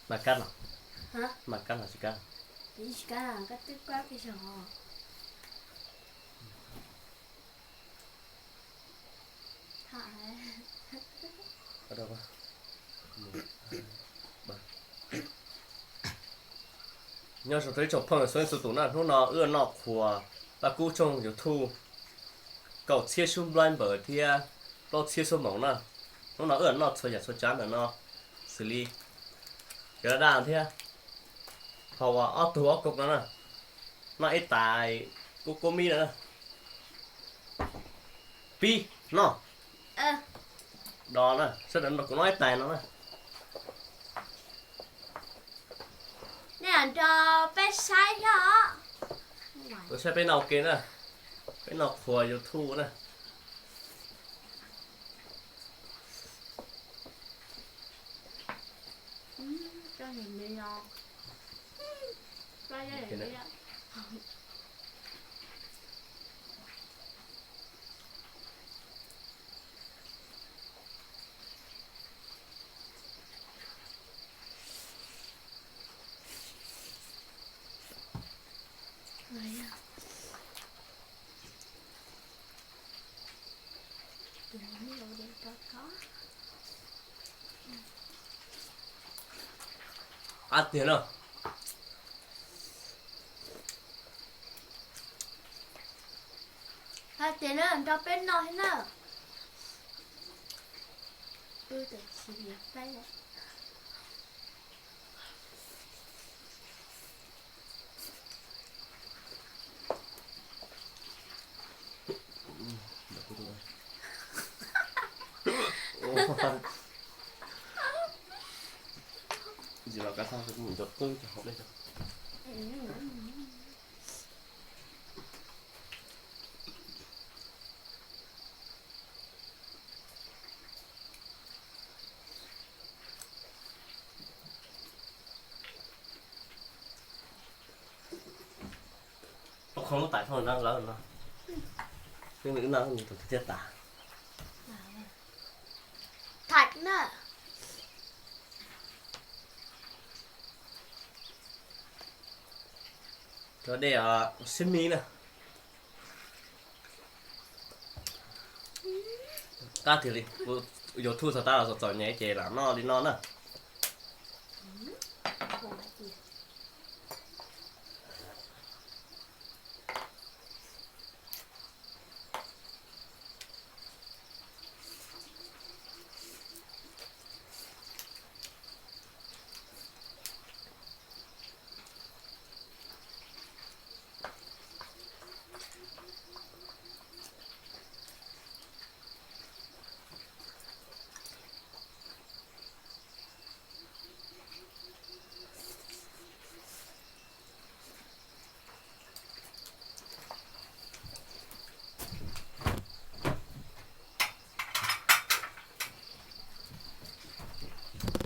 Mas kab los, mas kab los tsis kab los? Tsis kab, kab twb kab pes zaug. Nyob zoo txhua tus phooj ywg txhua tus na, hnub no wb noj qhuas pab kub tshooj YouTube kaum txhiab sub nplai npawm thiab plaub txhiab sub moos na. Hnub no wb noj txhua yam txhua tsav ntawm no xws li cov daj daj thiab, hau ob tug ob koog no na, noj ib tais kub kub mib no na. Pib noj do na, sawv daws nrog kuv noj ib tais no na. Nej nrog peb saib thiab os. Kuv saib peb noj ua ke na, peb noj qhuas YouTube na. Qab tiag na. Qab tiag na, nrog peb noj thiab na. Wb tam sim niam faib lawm. Tsis los kab thaj mus nco qwb cov hauv dej. Ua qhov lub tais thauj na lawv no. Wb no tus thiaj tas. Thaj na. Cov dej sib mi na. Qab tiag li, YouTube txog tab los txom nyem ces lam noj li no na.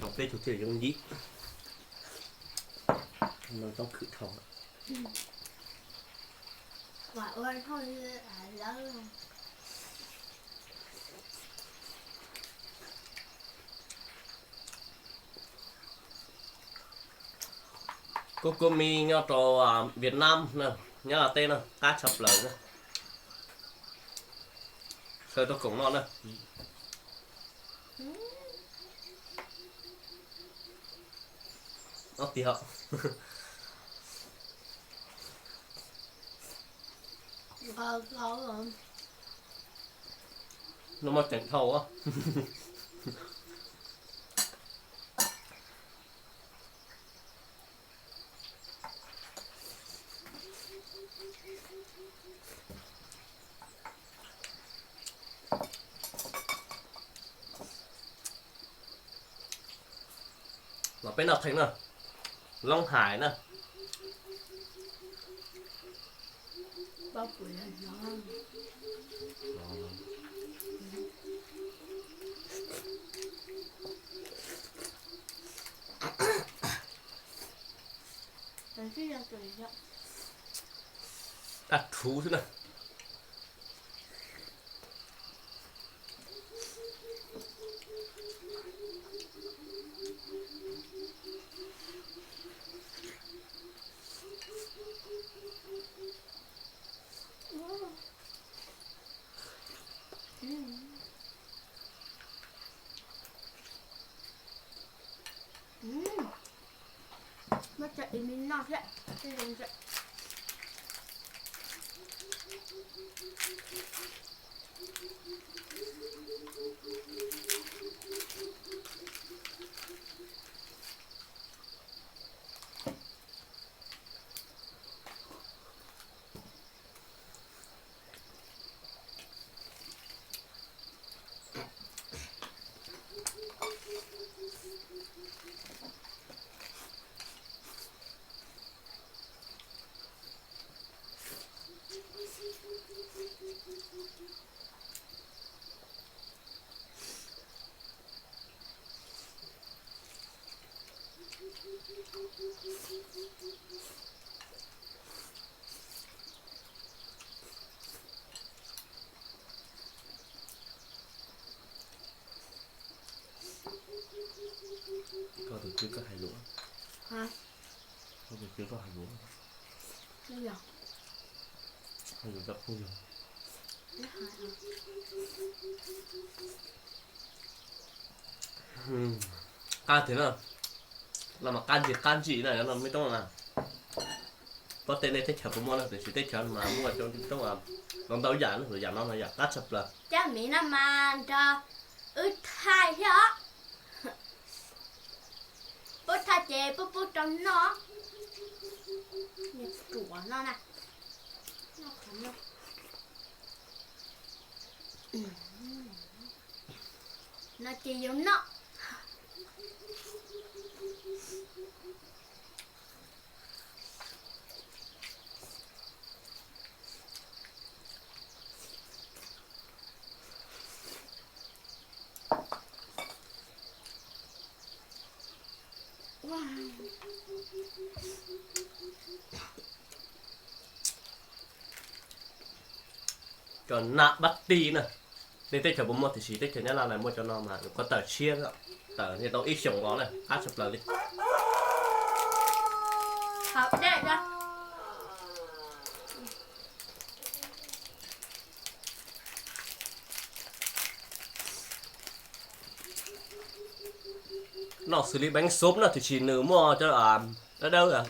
Tau peb tug thiaj zoo yim. No tau khwv dhau. Kub kub mib nyob rau Vietnam na, nyob Teb na, qab tshaj plaws na. Sawv rau koom noj na. Ob tiag. Noj maj ceem dhau. Los peb noj theem na, loob hais na. Tag rhuv xwb na. Ces me noj thiab. Koj tus twb koj hais lus. Koj tus twb koj hais lus. Hais lus rau phooj ywg. Qab tiag na, no mas qab ntsim qab ntsim na, no me tub na. Pob teb nej teb chaws puas muaj na, tiam sis teb chaws no mas muaj coob coob, los ntau yam na, yam no mas yam qab tshaj plaws. Cab miv no mas nrog wb thaij thiab os. Pub thaij ces pub pub rau noj. Ruam no na. No ces yus noj. Cov nab bab ti na, nej teb chaws puas muaj, tiam sis teb chaws Nyab Laj na muaj cov no mas kuv tawm tshiab, tawm tau ib xyoos los na, qab tshaj plaws li. Noj xws li peeb xub no tiam sis nws muaj cov dawb dawb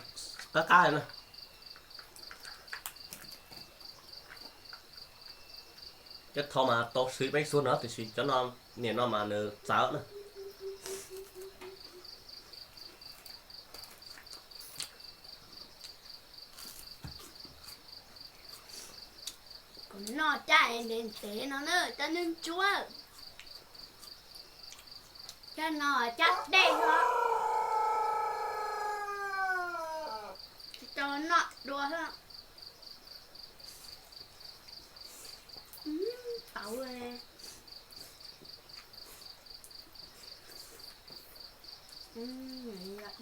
qab qab na. Cov tho mas tau xws li peeb xub no tiam sis cov no, niam no mas nws txawv na. Kuv noj cab ntev ntev no na, cab ntsuab ntsuab. Cab no cab dej os. Tsis tau noj dua xwb. Tau.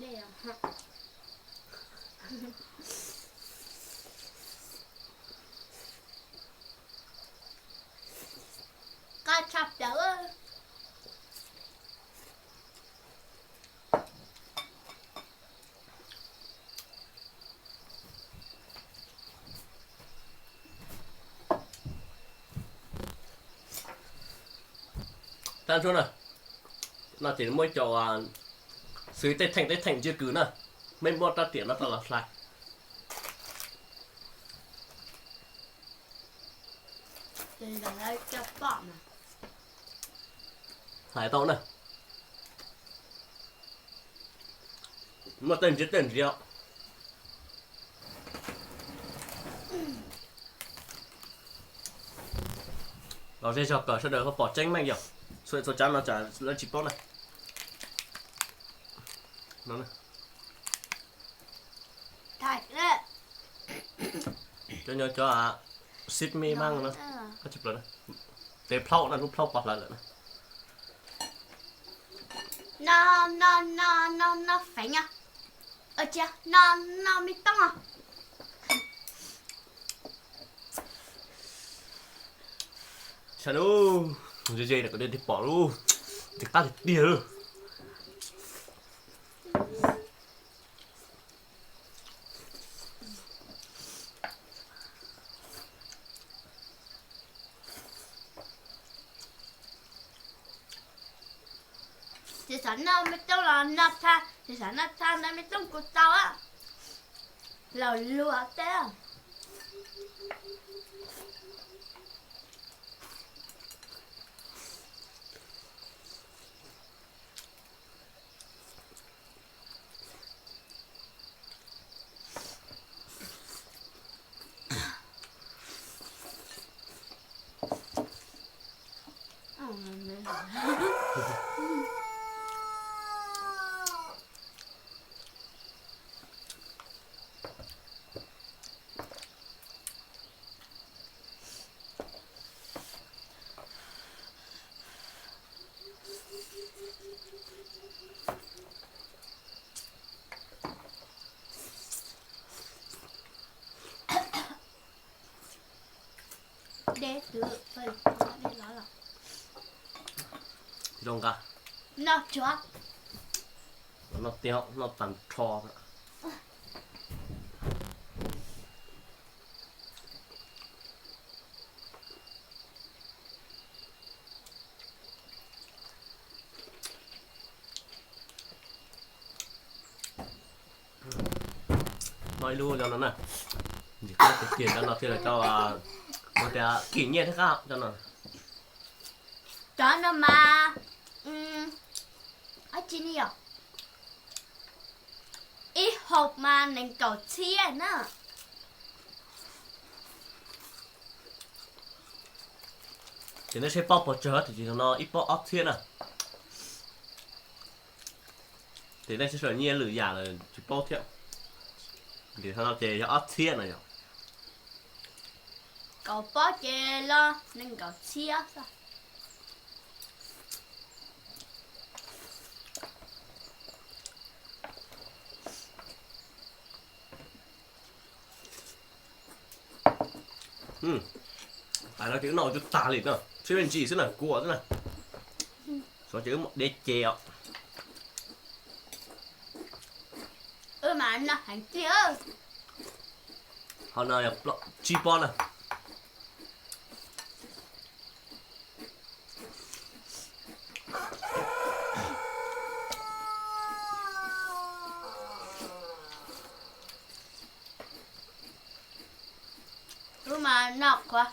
Dej. Qab tshaj plaws. Tab ntsuab na, no ces muab cov xws li tej theem tej theem ncw kws na, mej muab rab riam no rau los hlais. Hlais tau na. Muaj tej ntsis tej ntsis. Los zej zog kawm sawv daws ho pom tseeb meej yom. Txhua txhua tsav no tsam lawv tsis paub na. Cov nyob cov xib me maj no, qab tshaj plaws na. Tes plhaub na, lub plhaub pov hlawv lawm na. No, no, no, no, no feev os. Ua tsis no, no me toob os. Saib lub, ze ze na, kom nej pom lub, tig qab tiag tiag lawm. Tsis xav noj me toob los noj tag, tsis xav noj tag ntawd me toob kuv tau a. Los luag teb. Deb twb, deb los los. Zoo nqa. Noj tsuav. Noj tiag, noj tag nrho. Noj ib lub cov no na. Ntxim qab tiag tiag, cov no thiaj li tau, ua tias kim nyiaj thiab qab cov no. Cov no mas, dab tsi ne yom? Ib hộp mas nees nkaum txhiab na. Ces nej seb pob pov tsawg tiam sis no ib pob ob txhiab na. Ces nej sawv daws nyiaj lwm yam lawm tsis paub thiab. Ces no ces yog ob txhiab no yog. Kaum pob ces los nees nkaum txhiab xwb. Tais no ces wb noj ua tsuj tag li na, tsis me ntsis xwb na, kua xwb na. Xyov ces wb muab deb ces os. Wb mas noj heev tiag. Ho no yog tsib pob na. Wb mas noj qhuav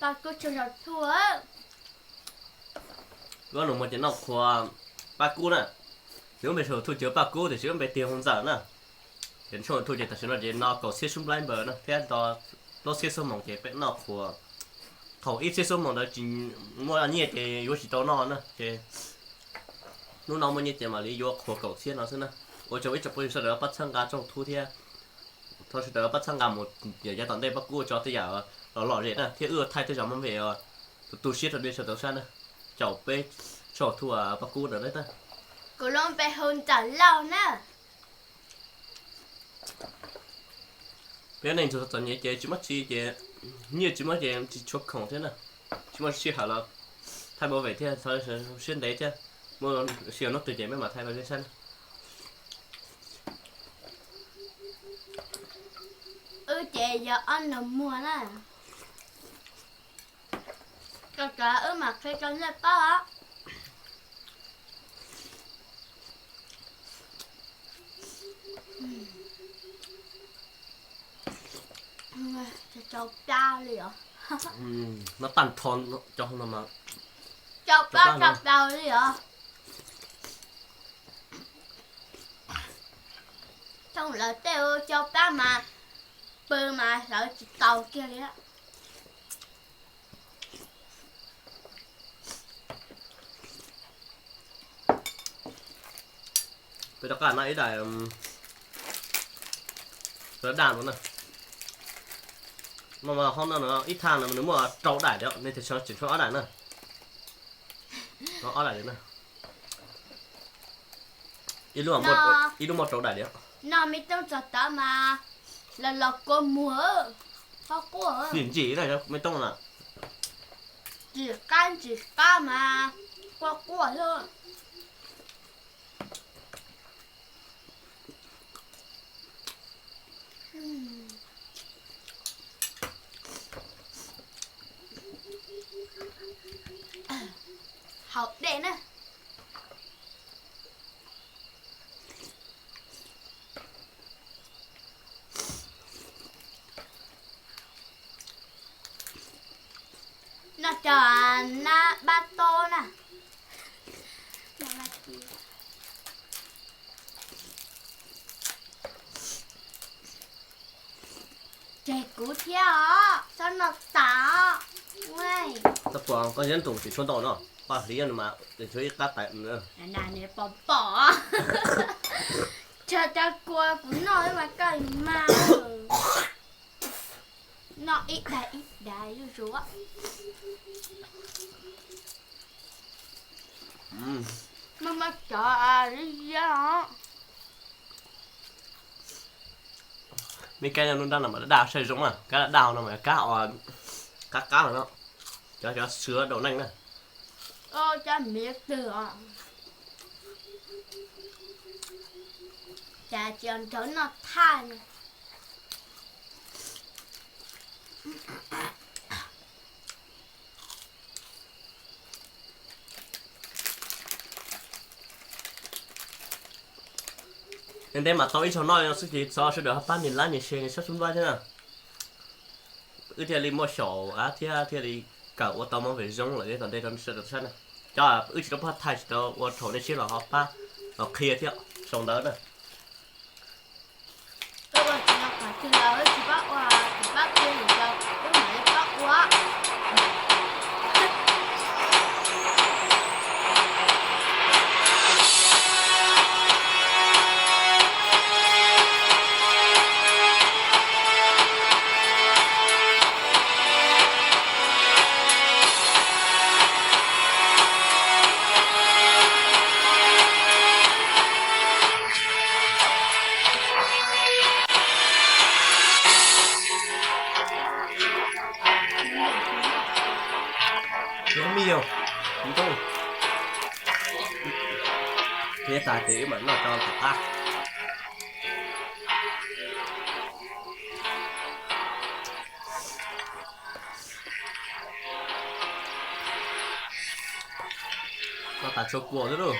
paj kub tsaug zog thuj. Wb nus muag ces noj qhuav paj kub na. Ces wb npe tsaug thuj ces paj kub tiam sis wb npe tiag hu ntxawm na. Ces tsaug thuj ces tam sim no ces no kaum txhiab sub nplaib npawg na thiab nto plaub txhiab xuab moos ces peb noj qhuav. Thaum ib txhiab xuab moos ntawd tsis muaj nyiaj ces yuav tsis tau noj na ces hnub no muaj nyiaj ces mam li yuav qhuav kaum txhiab no xwb na. Ua tsaug ib tsoom phooj ywg sawv daws pab txhawb nqa tsaug thuj thiab. Thov sawv daws pab txhawb nqa mus yav tom ntej paj kub tso tej yam los lom zem na thiab wb thaij tej zaum mob ve tus tu siab rau nej sawv daws saib na. Caum peb tsaug thuj paj kub ntawd na. Kuv lub npe hu Ntxawm Lauj na. Peb neej txom txom nyem ces tsis muaj tsi ces nyiaj tsis muaj ces tsis tshua khoom thiab na. Tsis muaj sij hawm los thaij movie thiab, siab ntev thiab. Muaj sij hawm hnub twg ces peb mam thaij rau nej saib na. Wb ces yog ob nus muag na. Koj cov wb mam qhia rau nej paub os. Tsau plab li os. No tag nrho cov no mas tsau plab tsau plab li os. Thooj lawv tej ua tsau plab mas pw mas hlawv tsis tau kiag li. Peb rov qab noj ib daim, rau daj no na. No mas ho no ib thaj no nws muaj rau daim li, nej tseem tshuav ob daim na. Ob daim li na. Ib lub muaj rau daim li. No me tooj txog tod mas los los kua muag, qab quaj. Ntsim ntsim na me tooj na. Ntsim qab ntsim qab mas quaj quaj xwb. Haus dej na. Cov nab bab tob na. Tseg kuv thiab os, txhob noj tas os. Tau puas koj yeeb tus tsis tshuav ntau no, paj hliv no mas tshuav ib qab tais. Pom pom. Tsag cov kua kuv noj mas koj mas. Noj ib daim ib daim zuj zus. Mas mas cov li yam os. Me kab no lub nrab no mas daj daj saib zoo na, kab daj daj no mas kab qab qab no, cov cov xwb daus neej na. Cov miv twg os? Cas tsis nrog noj thaj no. Ntev ntev mam tau ib zaug noj no xwb ces thov sawv daws ho pab nias like nias share nias subscribe thiab na. Wb thiaj li muaj xyaum av thiab thiaj li kawm ua tau moo vem zoo lawm tom ntej rau sawv daws saib na. Cov wb tsis tau pab thaij tsis tau ua rhaum nej siab los ho pab los qhia thiab sau ntawv na. Wb ua tsis tau qhov twg los wb tsis pab ua, tsis pab qhia lwm zaus wb mam li pab ua. Tus me nyuam, tus tub, qhia tas ces wb mam noj tso tom qab. Noj tas tshuav kua xwb lauj.